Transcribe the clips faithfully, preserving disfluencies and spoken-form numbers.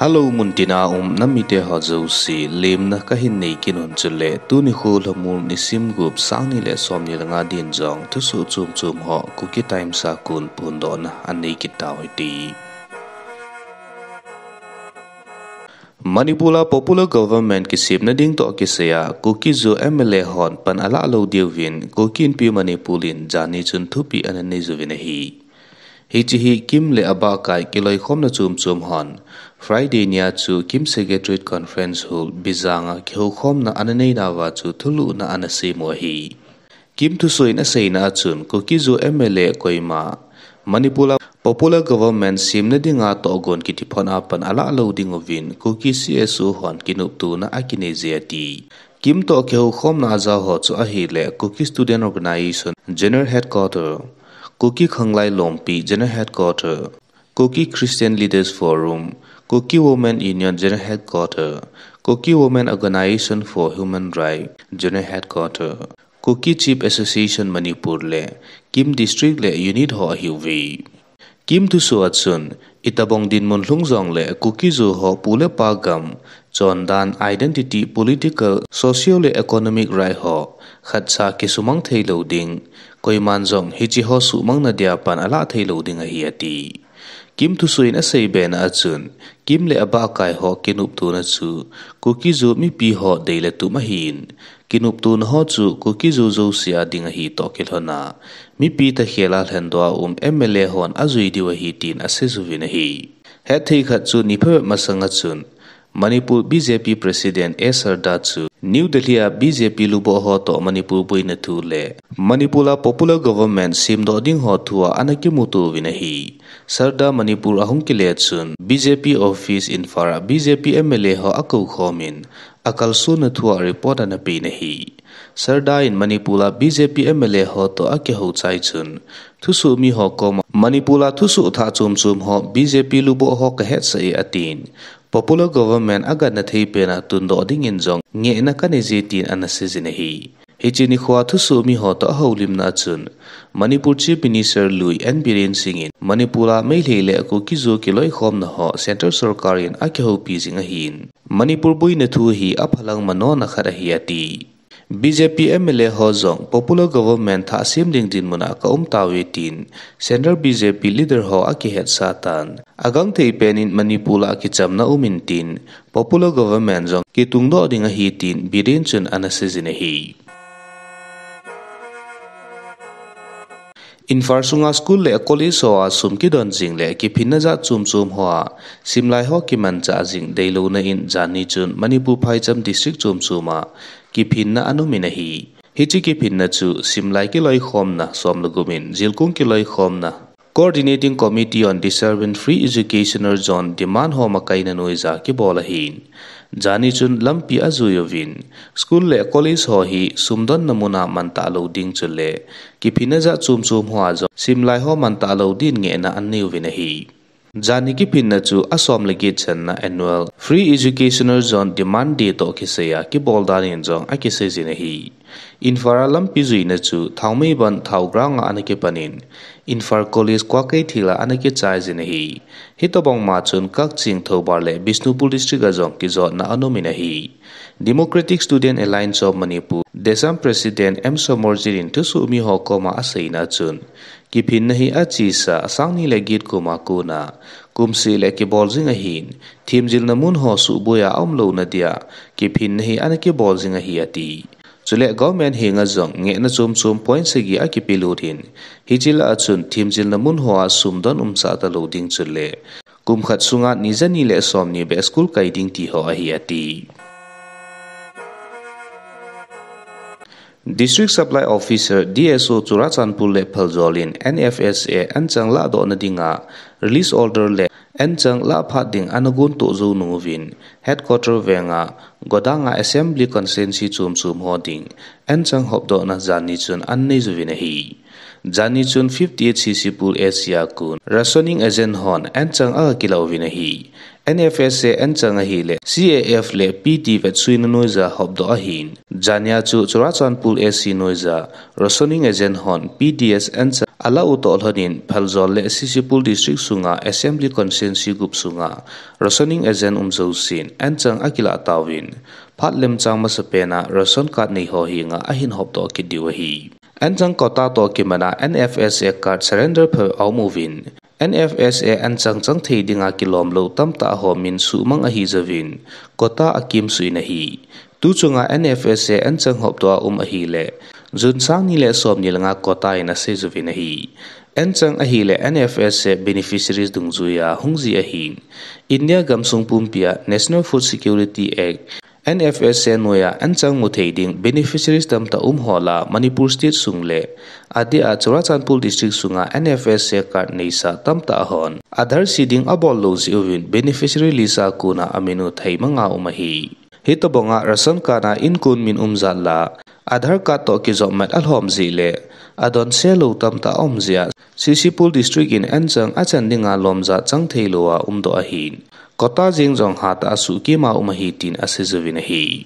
Hello, muntina um namite ho jouse, lemna kahin nei kit un chule, tuni kho lhamul nisim gup, sang ni le som ni le nga din jong thusoh chom chom ho Kuki Times a kon phondohna anei kit tau hite. Manipur a popular government kisemna ding toh kisaiya Kuki-Zo M L A hon pan alah lou diuvin Kuki Inpi Manipur in janhi chun thupeh ana nei uvin ahi. Hiche hi KIM le abahkai kiloikhomna chom chom hon Friday nia chu KIM Secretariat Conference Hall Bijang a kihoukhomna ana nei nauva chu thulhuhna ana sem u ahi. KIM thusoh in aseina a chun Kuki-Zo M L A koima Manipur a popular government semna dinga tohgon kitiphon a pan alah lou ding uvin Kuki C S O hon kinoptona akinei e ati. KIM toh kihoukhomna a jao ho chu ahile Kuki Student Organisation General Headquarter, Kuki Khanglai Lompi General Headquarter, Kuki Christian Leaders Forum, Kuki Women Union General Headquarter, Kuki Women Organisation for Human Rights General Headquarter, Kuki Chief Association Manipur le KIM District le Unit ho ahiuve. KIM thusoh a chun, itobang dinmun lhung jongle Kuki-Zo ho pu le pa gam, chondan, identity, political, socio le economic right ho khatcha kisumang thei lou ding, koiman jong hiche ho sumang nadia pan alah thei lou ding ahi ati. KIM thusoh in asei bena a chun, KIM le abahkai ho kinoptona chu Kuki-Zo mipi ho dei le tum ahin, kinoptona ho chu Kuki-Zo jouse a ding ahi toh kilhon a, mipi thakhel a lhendoh a um M L A hon ajui diu ahi tin asei uvin ahi. Hetthei khat chu ni phabep masang a chun, Manipur B J P President A Sharda chu New Delhi a B J P luboh ho toh Manipur boina thu le Manipur a popular government semdoh ding ho thu a ana kimuto uvin ahi. Sharda Manipur ahung kile chun B J P office Imphal a B J P M L A ho akou khomin akalsonna thu a report ana pe in ahi. Sharda in Manipur a B J P M L A ho toh akihou chai chun, thusoh mi ho koma Manipur a thusoh thah chom chom ho B J P luboh ho kahetsah e atin, popular government agangthei pen a tundoh dingin jong ngehna kanei e tin ana seijin ahi. Hiche nikho a thusoh mi ho toh ahoulimna a chun, Manipur Chief Minister lui N Biren Singh in Manipur a Meitei le Kuki-Zo kiloikhomna ho Central Sorkar in akihoupi jing ahin, Manipur boina thu hi aphalang manona khat ahi ati. B J P M L A ho jong popular government thah sem ding dinmun a kaum tauve tin, Central B J P leader ho akihetsah tan. Agangthei pen in Manipur a kichamna um intin, popular government jong kitungdoh ding ahi tin Biren chun ana seijin ahi. Imphal sunga school le college ho a sum kidon jing le kiphinna jat chom chom ho a simlai ho kimanchah jing deilouna in janhi chun Manipur phaicham district chom chom a kiphinna ana um in ahi. Hiche kiphinna chu simlai kiloikhomna som le gup in jilkung kiloikhomna Coordinating Committee on Disturbing Free Educational Zone demand ho makaina noija kibol ahin. Janhi chun lampi ajui uvin, school le college ho hi sumdonna mun a mantah lou ding chule, kiphinna jat chom chom ho a jong simlai ho mantah lou din ngehna anei uvin ahi. Janhi kiphinna chu asom le get channa annual Free Educational Zone Demand Day toh kisai a kibol dan in jong akiseijin ahi. Imphal a lampi juina chu Thaomei bandh Thao ground a ana kipan in, Imphal College Kwakeithel a ana kichaijin ahi. Hitobang ma chun Kakching, Thoubal le Bishnupur district a jong kijotna ana um in ahi. Democratic Student Alliance of Manipur, DESAM President M Somorjit in thusoh mi ho koma aseina chun, kiphinna hi achesa sangni le get kum a kona, kum seh le kibol jing ahin, themjilna mun ho suhboi a aum louna dia, kiphinna hi ana kibol jing ahi ati. Chule government henga jong ngehna chom chom point sagi akipelut in, hiche lah a chun themjilna mun ho a sumdon umsah talou ding chule, kum khat sunga ni jani le somni beh school kai ding ti ho ahi ati. District Supply Officer, D S O, Churachandpur le Pherzawl in N F S A anchang lahdohna dinga release order le anchang lahphat ding ana gontoh jou nung uvin, Headquarter Veng a, Godang a Assembly Constituency chom chom ho ding anchang hopdohna janhi chun ana nei uvin ahi. Janhi chun fifty-eight C C Pool A C a kon rationing agent hon anchang aga kilah uvin ahi. N F S A anchang ahile C A F le P T vetsuina noija hopdoh ahin. Janhi a chu Churachandpur A C noija rationing agent hon P T S anchang Alah u toh lhonin, Pherzawl le Sisipul District sunga Assembly Constituency gup sunga rationing agent um jousen anchang akilah tauvin, phat lemchang masapena ration card nei ho henga ahin hopdoh kit diu ahi. Anchang quota toh kimana N F S A card surrender pha aum uvin, N F S A anchang chang thei dinga kilom lou tamtah ho min suhmang ahi jouvin, quota akimsuh in ahi. Tuchunga N F S A anchang hopdoh a um ahile, June sang ni le som ni le nga quota in asei jouvin ahi. Anchang ahile N F S A beneficiaries dungjuia hung ji ahin, India gamsung pumpia National Food Security Act, N F S A noiya anchang mu thei ding beneficiaries tamtah um ho lah a Manipur State sung le adeh a Churachandpur District sunga N F S A card neisa tamtah hon Aadhaar seeding abol lou jeh uvin beneficiary list a kona amin u theimanga um ahi. Hitobanga ration card a inkon min um jat lah a Aadhaar card toh kijopmat alhom jeh le adonse lou tamtah aum jeh a Sisipul District in anchang achan dinga lomjat chang thei lou a umdoh ahin, quota jeng jong hatah a suhkima um ahi tin asei jouvin ahi.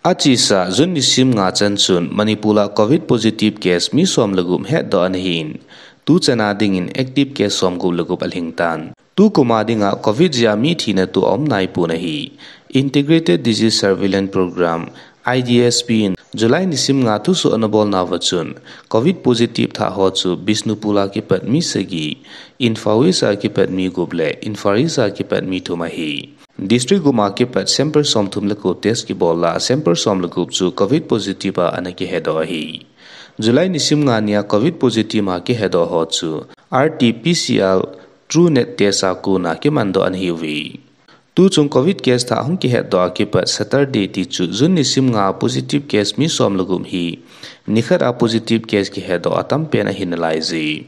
Achesa June nisim nga chan chun Manipur a Covid positive case mi som le gup hetdoh ana hin, tuchan a dingin active case som gup le gup alhing tan. Tukum a dinga Covid jeh a mi thina toh aum naipon ahi. Integrated Disease Surveillance Program, I D S P in July nisim nga thusoh ana bolnauva chun, Covid positive thah ho chu Bishnupur a kipat mi sagi, Imphal West a kipat mi gup le Imphal East a kipat mi thum ahi. District gup a kipat sample somthum le ko test kibol a, sample som le gup chu Covid positive a ana kihedoh ahi. July nisim nga nia Covid positive a kihedoh ho chu R T P C R TrueNat test a kona kimandoh ana hiuve. Tuchung Covid case thah hung kihetdoh a kipat Saturday tichu June nisim nga positive case mi som le gup hi nikhat a positive case kihetdoh a tampen ahi nalaije.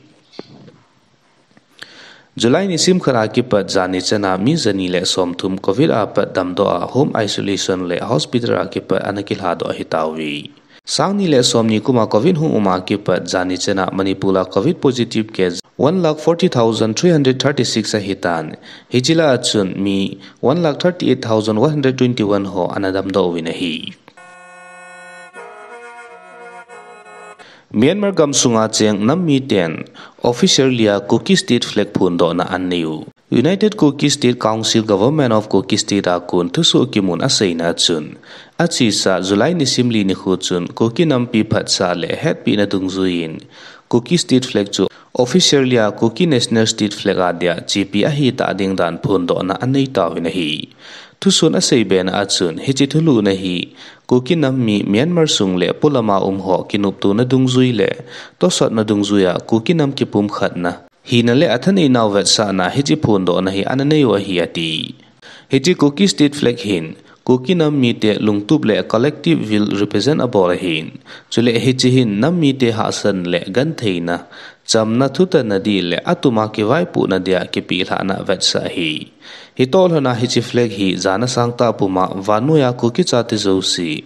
July nisim khat a kipat jani chana mi jani le somthum Covid a pat damdoh a home isolation le hospital a kipat ana kilhadoh ahitauve. Sang ni le som ni kuma Covid hung um a kipat jani chana Manipur a Covid positive case one lakh forty thousand three hundred thirty six ahitan, hiche lah a chun mi one lakh thirty eight thousand one hundred twenty one ho ana damdoh uvin ahi. Myanmar gamsunga cheng nam miten officially a Kuki State flag phondohna anei u. United Kuki State Council Government of Kuki State a kon thusoh kimun aseina chun, achesa July nisim li nikho chun Kuki nampi phatsah le hetpina dungjuiyin Kuki State flag chu officially a Kuki National State flag a dia chepi ahitah ding dan phondohna anei tauvin ahi. Thusoh in asei bena a chun, hiche thulhuhna hi Kuki nam mi Myanmar sung le polam a um ho kinoptona dungjui le tosotna dungjuia Kuki nam kipumkhatna hina le athaneinau vetsahna hiche phondohna hi ana nei u ahi ati. Hiche Kuki State flag hin Kuki nam mite lungtup le collective will represent abol ahin, chule hiche hin nam mite hahsatna le gentheina, chamna, thutanna ding le atuma kivaipohna dia kipelhahna vetsah ahi. Hitoh lhona hiche flag hi jana sangtah puma vannoiya Kuki chate jouse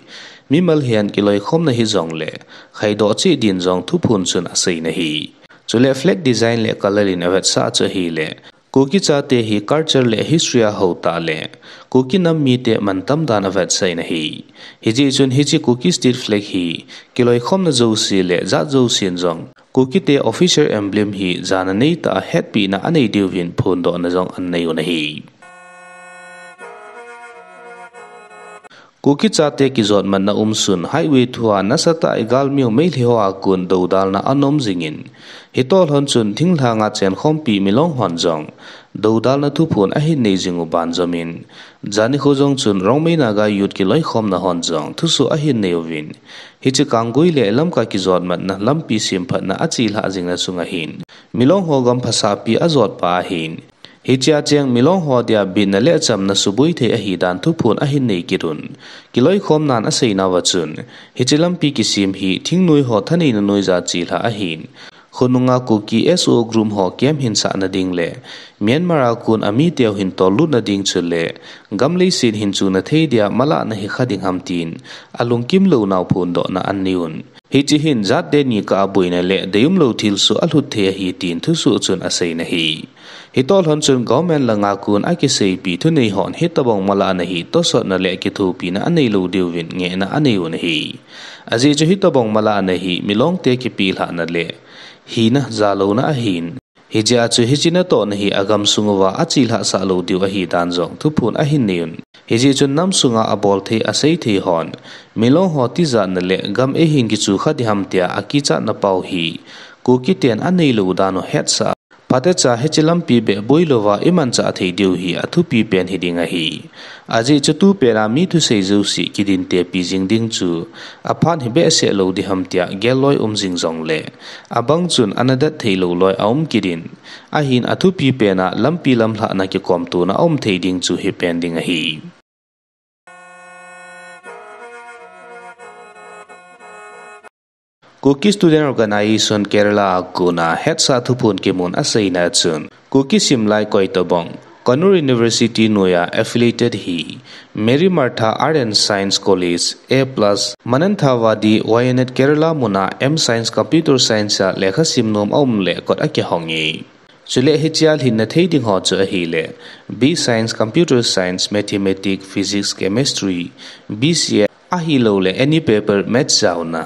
mimal hen kiloikhomna hijongle khaidoh cheh din jong thuphon chun aseina ahi. Chule flag design le color in avetsah chu ahile, Kuki chate hi culture le history a houtah le Kuki nam mite mantam dan avetsah in ahi. Hijeh chun hiche Kuki State flag hi kiloikhomna jouse le jat jousen jong Kukite official emblem hi jana neitah a hetpina anei diuvin phondohna jong anei u ahi. Kuki chate kijotmatna umsun highway thua nasatah a igalmiu Meitei ho a kon doudalna anom jingin, hitoh lhon chun thinglhanga chenkhompi Milong hon jong doudalna thuphon ahin nei jing u banjomin, jani kho jong chun Rongmei Naga Youth kiloikhomna hon jong thusoh ahin nei uvin, hiche Kanggui le Lamka kijotmatna lampi semphatna achelhah jingna chunga hin Milong ho gam phasapi ajotpa ahin, hichea cheng Milong ho dia bitna le chamna suboi thei ahidan thuphon ahin nei kit un. Kiloikhomnan aseinauva chun, hiche lampi kisem hi thingnoi ho thaneina noija chelhah ahin, khonunga Kuki S O O group ho camp hinsahna ding le Myanmar a kon amiteu hin tollutna ding chule gamleiset hin chuna thei dia malahna hikha ding ham tin alungkim lounau phondohna anei un. Hiche hin jat teni kah a boina le deium lou thilsoh alhut thei ahi tin thusoh chun asei in ahi. Hitoh lhon chun government langa kon akiseipi thunei hon hitobang malahna hi tosotna le kithopina anei lou diuvin ngehna anei un ahi. Ajeh chu hitobang malahna hi milongte kipelhahna le hina jalouna ahin. Hijeh a chu hiche natohna hi agam sung uva achelhah sah lou diu ahi dan jong thuphon ahin nei un. Hijeh chun nam sunga abol thei asei thei hon, milong ho tijatna le gam eihin kichu kha diham tia akichatna pau hi, Kuki ten anei lou dan u hetsah a, phatecha hiche lampi beh boi louva imanchah thei diu hi athupi pen hiding ahi. Ajeh chu tupet a mi thusei jouse kidin tepi jing ding chu aphat hi behseh lou diham tia gel loi um jing jongle, abang chun ana det thei lou loi aum kit in, ahin athupi pen a lampi lamlhahna kikomtona aum thei ding chu hipen ding ahi. Kuki Student Organisation Kerala a kona hetsah thuphon kimun aseina chun, Kuki simlai Koitabong, Kannur University noiya affiliated hi, Mary Martha Art and Science College, A plus, Mananthavadi, Wayanad, Kerala muna M Science Computer Science a lekha sim nom aum le kot akihong e. Chule hichea lhinna thei ding ho chu ahile, B Science, Computer Science, Mathematics, Physics, Chemistry, B C A, ahilouleh any paper Maths jaona.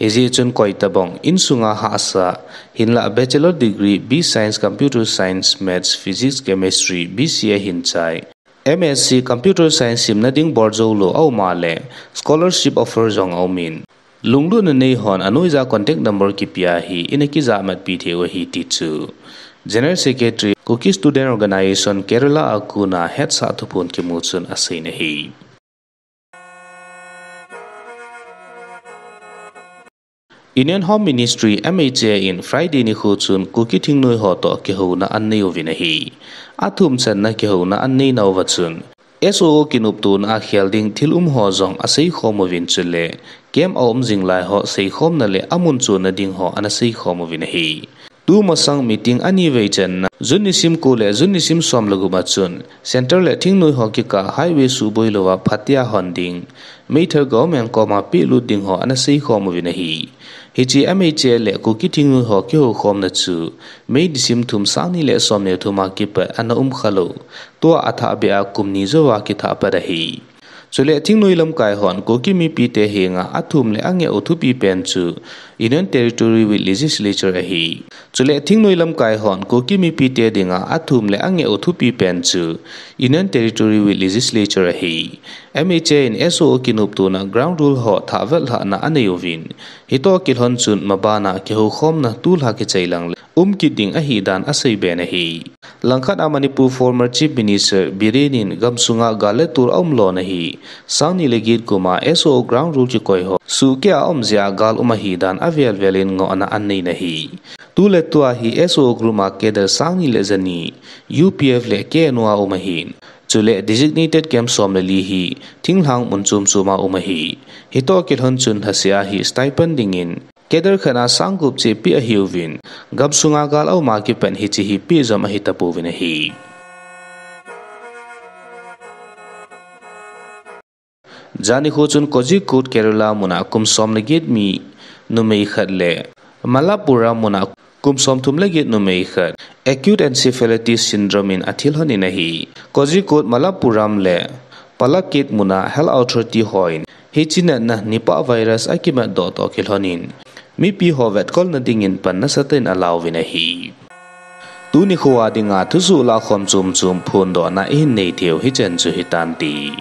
Hijeh chun Koitabong, insunga hahsa, hinlah Bachelor Degree, B Science, Computer Science, Maths, Physics, Chemistry, B C A hin chai, M S C Computer Science simna ding bol jou lou aum a le, scholarship offer jong aumin. Lunglutna nei hon anoija contact number kipia hi ina kijahmatpi thei u ahi ti chu General Secretary, Kuki Student Organisation, Kerala a kona hetsah thuphon kimu chun aseiyin ahi. Union Home Ministry, M H A in Friday nikho chun Kuki thingnoi ho toh kihouna anei uvin ahi. Athumchanna kihouna anei nauva chun, S O O kinoptona a khel ding thil um ho jong aseikhom uvin chule, camp a um jing lai ho seikhomna le amun chonna ding ho ana seikhom uvin ahi. Tumasang meeting anivei channa, June nisim ko le June nisim som le gup a chun, Centre le thingnoi ho kikah highway suboi louva phatea hon ding, meithal government koma pelut ding ho ana seikhom uvin ahi. Hiche M H A le Kuki thingnoi ho kihoukhomna chu, May nisim thum sangni le somni le thum a kipat ana umkhalou, tua athahbeh a kum ni jouva kithahpat ahi. Chule thingnoi lamkai hon Kuki mipite henga athum le angeh u thupi pen chu Union Territory with Legislature ahi. Chule thingnoi lamkai hon Kuki mipite dinga athum le angeh u thupi pen chu Union Territory with Legislature ahi. M H A in S O O kinoptona ground rule ho thahvetlhahna anei uvin, hitoh kilhon chun mabana kihoukhomna tulha kichai lang le umkit ding ahidan aseiben ahi. Langkhat a Manipur former Chief Minister Biren in gamsunga gal le tol aumlona hi, sangni le get kum a S O O ground rule kikoi ho suhkeh a aum jeh a gal um ahidan avelvel in ngohna anei in ahi. Tuletua hi S O O group a cadre sangni le jani, U P F le K N O a um ahin. Chule designated camp som le li hi thinglhang mun chom chom a um ahi. Hitoh kilhon chun lhaseh a hi stipend dingin cadre khat a sang gup cheh peh ahiuvin, gamsunga gal aum a kipat hiche hi peh jom ahitapouvin ahi. Jani nikho chun Kozhikode, Kerala muna kum som le get mi numei khat le Malappuram muna kum somthum le get numei khat acute encephalitis syndrome in athilhon in ahi. Kozhikode, Malappuram le Palakkad muna Health Authority hon hiche natna Nipah virus akimatdoh toh kilhon in mipi ho vetkolna dingin pan nasatah in alauvin ahi. Tuni nikho a dinga thusoh lahkhom chomchom phondohna ihin nei theiu hichan chu hitante.